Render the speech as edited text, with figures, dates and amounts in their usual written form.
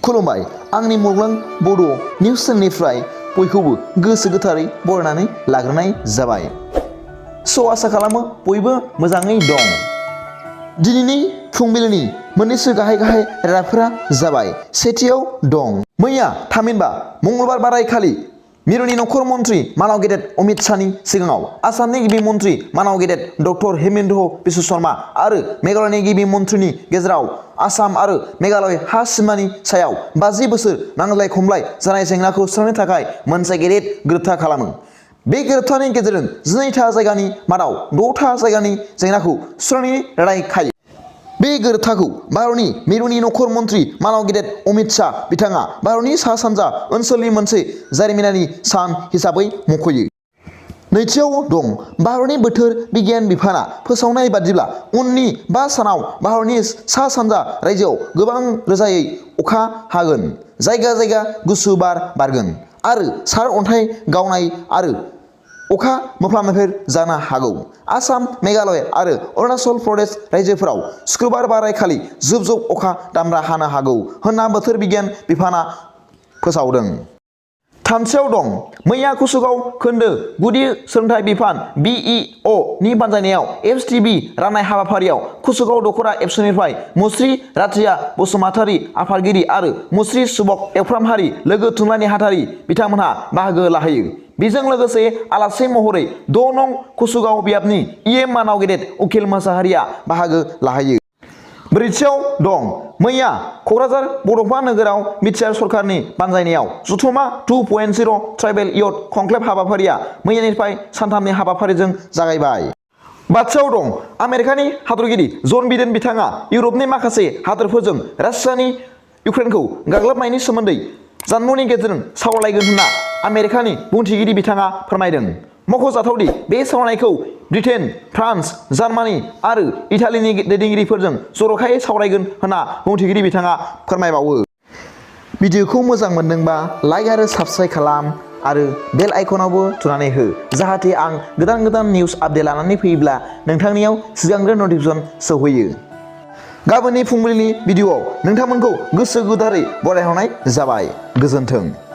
खुलुमबाय आंनि मुलुगनां बड' निउस चेनेलनिफ्राय बयखौबो गोसो गोथारै बरायनानै लाग्रोनाय जाबाय। आसा खालामो बयबो मोजाङै दं। दिनैनि फुंबिलिनि मोननैसो गाहाय रादाबफोरा जाबाय। सेथियाव दं मैया थामहिनबा मंगलबार बारायखालि मिरुनि नखर मन्त्रि मानाव गेदेर अमित शाहनि सिगाङाव आसामनि गिबि मन्त्रि मानाव गेदेर डक्टर हेमन्त बिश्व शर्मा आरो मेघालयनि गिबि मन्त्रिनि गेजेराव आसाम आरो मेघालय हा सिमानि सायाव 50 बोसोर नांलाय खमलाय जानाय जेंनाखौ सुस्रांनो थाखाय मोनसे गेदेर गोरोबथा खालामो। बे गोरोबथानि गेजेरजों 12था जायगानि मादाव 6था जायगानि जेंनाखौ सुस्रांनायनि रादाय खायो। बे गोरोबथाखौ भारतनि मिरुनि नखर मन्त्रि मानाव गेदेर अमित शाह बिथाङा भारतनि सा सानजा ओनसोलनि मोनसे जारिमिनारि सान हिसाबै मख'यो। नैथियाव दं भारतनि बोथोर बिगियान बिफाना फोसावनाय बादिब्ला उननि 5 सानाव भारतनि सा सानजा रायजोआव गोबां रोजायै अखा हागोन, जायगा जायगा गुसु बार बारगोन आरो सार अन्थाइ गावनाय आरो अखा मोफ्लामनायफोर जानो हागौ। आसाम, मेघालय आरो अरुणाचल प्रदेश रायजोफोराव शुक्रबार बारायखालि जुब जुब अखा दामब्रा हानो हागौ होनना बोथोर बिगियान बिफाना फोसावदों। थामथियाव दं मैया कुसुगाव खोन्दो गुदि सोलोंथाइ बिफान (BEO) नि बानजायनायाव FTB राननाय हाबाफारियाव कुसुगाव दख'रा एबसुनिफ्राय मुस्रि राथिया बसुमतारी आफादगिरि आरो मुस्रि सुबक एवफ्रामहारि लोगो थुनलाइ नेहाथारि बिथांमोनहा बाहागो लाहैयो। बेजों लोगोसे आलासि महरै 6 नं कुसुगाव बियाबनि EM मानाव गेदेर उखिल मोसाहारिया बाहागो लाहैयो। ब्रैथियाव दं मैया क'क्राझार बड'फा नोगोराव बिटिआर सरकारनि बानजायनायाव जथुमा 2.0 ट्राइबेल इयथ कनक्लेभ हाबाफारिया मैयानिफ्राय सानथामनि हाबाफारिजों जागायबाय। बाथियाव दं आमेरिकानि हादरगिरि जन बिडेन बिथाङा इउरपनि माखासे हादोरफोरजों रासियानि इउक्रेनखौ गाग्लोबनायनि सोमोन्दै जानबुंनि गेजेरजों सावरायगोन होनना आमेरिकानि बुंथिगिरि बिथाङा फोरमायदों। मख'जाथावदि बे सावरायनायखौ ब्रिटेन, फ्रान्स, जार्मानी आरो इटालीनि दैदेनगिरिफोरजों जर'खायै सावरायगोन होनना बुंथिगिरि बिथाङा फोरमायबावो। भिडिअखौ मोजां मोनदोंबा लाइक आरो साबस्क्राइब खालाम आरो बेल आइकनावबो थुनानै हो, जाहाथे आं गोदान निउस आपडेट लानानै फैयोब्ला नोंथांनियाव सिगांग्रो नटिफिकेसन सौहैयो। गाबोननि फुंबिलिनि भिडिअआव नोंथांमोनखौ गोसो गोथारै बरायहरनाय जाबाय। गोजोन्थों।